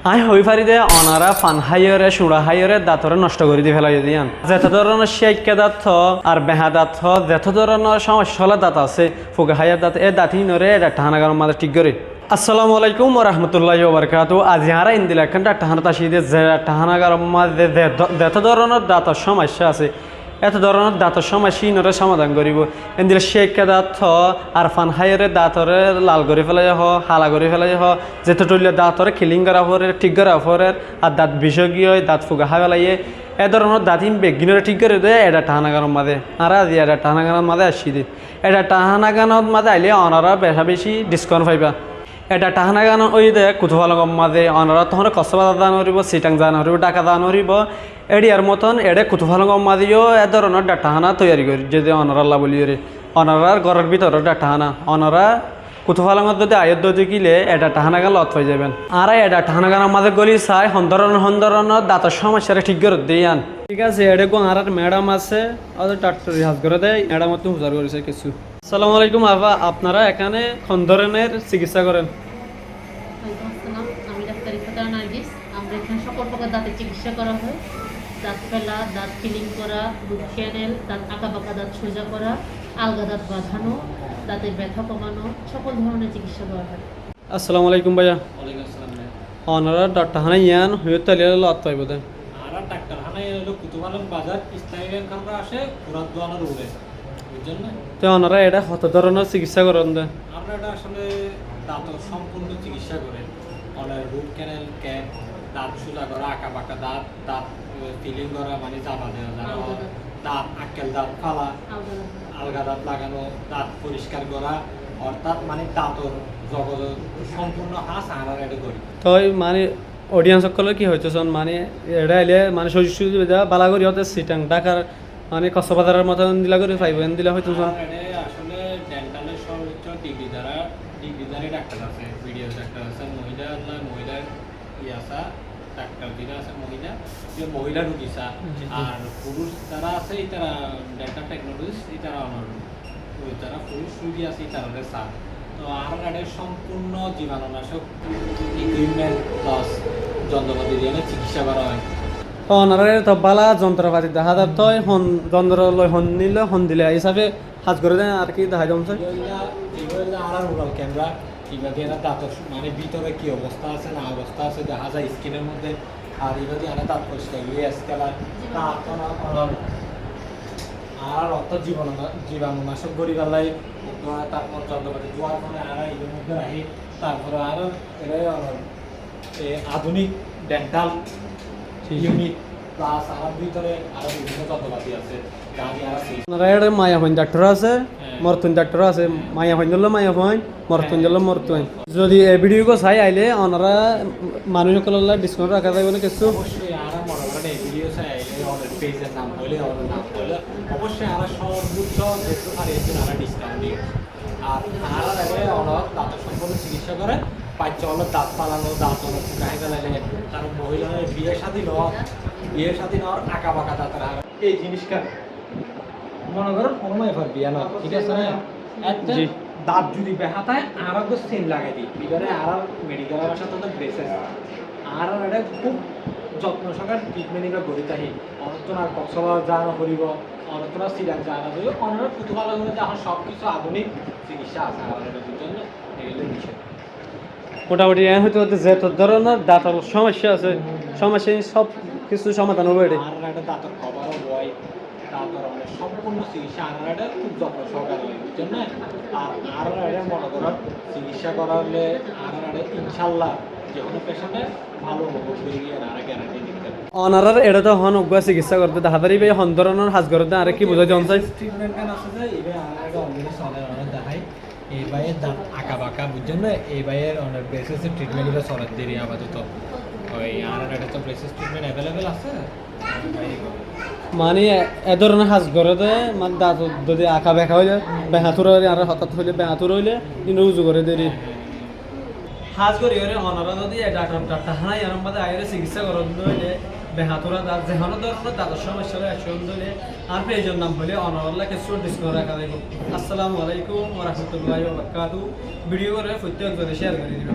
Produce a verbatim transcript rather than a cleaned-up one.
Añí hoi fari de, onora fan háiyore, suñra háiyore, datore nosto gori di felaiyede iyan. Zeto doronor siyaikka dat ho, ar beha dat ho, zeto doronor somossa ola dat ase, fuga háiya dat, e dat inore e datta hanaganor maze thik gore. Assalamu alaikum wa rahmatullahi wa barakatuhu. Azi añára endilla ekkan datta hanat aisi de, ze datta hanaganor maze ze do-, zeto doronor dator somossa ase, eto doronor dator somossa inore somadan goribo. Endilla siyaikka dat ho, ar fan háiyore datore lal gori felaiya ho, hala gori felaiya ho, zeto tolla datore kilin gora forer, thik gora forer, ar dat biso giyoi, dat fuga hái felaiye, e doronor dat in begginore thik gore de e datta hanaganor maze. Añára azi e datta hanaganor maze aisi de. E datta hanaganor maze aile onora besa besi discount faiba. E datta hanagan oiye de Kutufalongor maze, onora tohone Kossobazar za no foribo, Sitang za no foribo, Dhaka za no foribo. Ediyar moton ede Kutufalongor maze yo e doronor datta hana toiyari gori, jede onoralla buli ore. Onorar goror bitoror datta hana. Onora Kutufalongot jodi ayo de dekile e datta hanagan lot fai zaiben. Añára e datta hanaganor maze goli sai, hon doronor, hon doronor dator somossare thik gore de iyan. Thik ase, ede go añárar madam ase, ode dattari haz gore de, madamottun fusar gori sai kisu. আসসালামু আলাইকুম আফা, আপনারা এখানে কোন ধরনের চিকিৎসা করেন? ওয়ালাইকুম আসসালাম, আমি ডাক্তার ইফাতরা নার্গিস। আমরা এখানে সকল প্রকার দাঁতের চিকিৎসা করা হয়। দাঁত ফেলা, দাঁত ফিলিং করা, রুট ক্যানেল, দাঁত আঁকাবাঁকা দাঁত সোজা করা, আলগা দাঁত বাঁধানো, দাঁতের ব্যথা কমানো, সকল ধরনের চিকিৎসা করা হয়। আসসালামু আলাইকুম ভাইয়া। ওয়ালাইকুম আসসালাম ভাইয়া। Onora datta hana iyan hoyot taile lot faibo de? Añára datta hana iyan hoilo Kutufalong bazar, Islami Bank or fase, Kurat Duanor ugure. Buzon na? Te onora ede hoto doronor sikitsa goron de? Añára ede asole dator sompurno sikitsa gori. Mane root canal, cap, দাঁত সোজা করা, আঁকাবাঁকা দাঁত, দাঁত, এ, ফিলিং করা, মানে জাবা দেওয়া, যারা আলগা দাঁত। দাঁত, আক্কেল দাঁত ফালা, আলগা দাঁত। আলগা দাঁত লাগানো, দাঁত পরিষ্কার করা, অর্থাৎ মানে দাঁতর জগতর সম্পূর্ণ কাজ আমরা এটা করি। Toi mane অডিয়েন্স অকলে কি হইতেছন, mane এরে আইলে mane সুযোগ সুবিধা বালা করি হতে সিটাং, ঢাকার mane কক্সবাজারর মতো দিলা করি পাইবো, এন দিলা হইতেছন। আর এটা আসলে ডেন্টালের সর্বোচ্চ ডিগ্রিধারী, ডিগ্রিধারী ডাক্তার আছে, বিডিএস ডাক্তার আছে, মহিলা, মহিলা ইয়ে আছে, ডাক্তার যেটা আছে মহিলা, যে মহিলা রুগী স্যার। জি, জি। আর পুরুষ যারা আছে, তারা ডেন্টাল টেকনোলজিস্ট, তারা অনার, ওই যারা পুরুষ রুগী আছে, তারা স্যার। তো আর এটা সম্পূর্ণ জীবাণুনাশক ইকুইপমেন্ট প্লাস যন্ত্রপাতি দিয়ে চিকিৎসা করা হয়। Onora to bala যন্ত্রপাতি দেখা যার, toi হন যন্ত্র লই হন নিলে হন দিলে হিসাবে কাজ করে দেন আর কি দেখা যাচ্ছে। এগুলা, এগুলা আর রুরাল ক্যামেরা, এভাবে এরা দাঁতর সু-, মানে ভিতরে কি অবস্থা আছে না অবস্থা আছে দেখা যায় স্ক্রিনের মধ্যে। আর এভাবে এরা দাঁত পরিষ্কার হয়ে আসে, তারা দাঁত ওরা, ওরা, আর অর্থাৎ জীবাণু-, জীবাণুনাশক করি বেলায়, তারপর যন্ত্রপাতি ধোয়ার পরে আর এর মধ্যে রাখি, তারপরে আর এরা, এ, আধুনিক ডেন্টাল জি, জি। ইউনিট প্লাস আমার ভিতরে আরো বিভিন্ন যন্ত্রপাতি আছে, যা আমি আর আছে। Onora ede maiyafuain daktor ase, হ্যাঁ। Morotfuain daktor ase, হ্যাঁ। Maiyafuain dilo maiyafuain, morotfuain হ্যাঁ। Dilo morotfuain. Jodi e video গো সাই আইলে onora মানুষ অকলর লা ডিসকাউন্ট রাখা যাইবো না কিছু? অবশ্যই, আর মনে করেন এই ভিডিও সাই আইলে ওনার পেজের নাম হইলে, ওনার নাম হইলে অবশ্যই আমরা সর্বোচ্চ যেটুকু পারি একটু আমরা ডিসকাউন্ট দিই। আর আর আগে ওনার দাঁতের সম্পূর্ণ চিকিৎসা করে, বাচ্চা হলো দাঁত ফালানো, দাঁত হলো ফুটাই ফেলাইলে, তার মহিলার বিয়ে শাদী ন, বিয়ে শাদী ন, আঁকা বাঁকা দাঁতের আর এই জিনিসটা মনে করো কোনো মাইফার বিয়ে না, ঠিক আছে না? একটা জি। দাঁত যদি বেহাতায় আর একটু সিন লাগাই দিই, এবারে আর মেডিকেল আমার সাথে তো ব্রেসেস, আর এটা খুব যত্ন সহকারে ট্রিটমেন্ট এবার করে থাকি। অনেকজন আর কক্সবাজার যাওয়া না পড়িব, অনেকজন আর সিলেট যাওয়া না পড়িব, ওনারা কুতূহল করে যে এখন সব কিছু আধুনিক চিকিৎসা আছে আমাদের জন্য, এগুলো বিষয়। মোটামুটি এন হইতে হইতে যত ধরনের দাঁতর সমস্যা আছে, সমস্যা সব কিছু সমাধান হবে এটা। আর একটা দাঁতর কভারও হয়, দাঁতর অনেক সম্পূর্ণ চিকিৎসা আর একটা খুব যত্ন সহকারে হয়, বুঝছেন না? আর আর একটা মনে করেন চিকিৎসা করালে আর একটা ইনশাল্লাহ যে কোনো পেশেন্টে ভালো অনুভব করে গিয়ে আর গ্যারান্টি দিতে পারে। Onorar ere to hon uggwa sikitsa gorede dahadari be hon doronor haj gorede are ki buzai don sai? Treatment কেন আছে যে এবার আর একটা অনলাইনে চলে, আমরা দেখাই। এই ভাইয়ের দাঁত আঁকা বাঁকা, বুঝছেন না? এই ভাইয়ের অনেক ব্রেসেসের ট্রিটমেন্ট এবার চলের দেরি আপাতত। ওই আর একটা তো ব্রেসেস ট্রিটমেন্ট অ্যাভেলেবল আছে। Mane e doronor haj gorede, mane dato dodi aka beka oile, behatura oile, ar hotat oile, behatura oile, ino uzu gore deri. Haj gori ore onora dodi e dator datta hana iyanor maze aiyore sikitsa goron oile, behatura dat, ze hono doronor dator somossa oile, asion oile, ar pejor nam hoile onoralla kisu diskaun raka jaibo. Assalamu alaikum wa rahmatullahi wa barakatuhu. Video gore fottí ekzone share gori diba.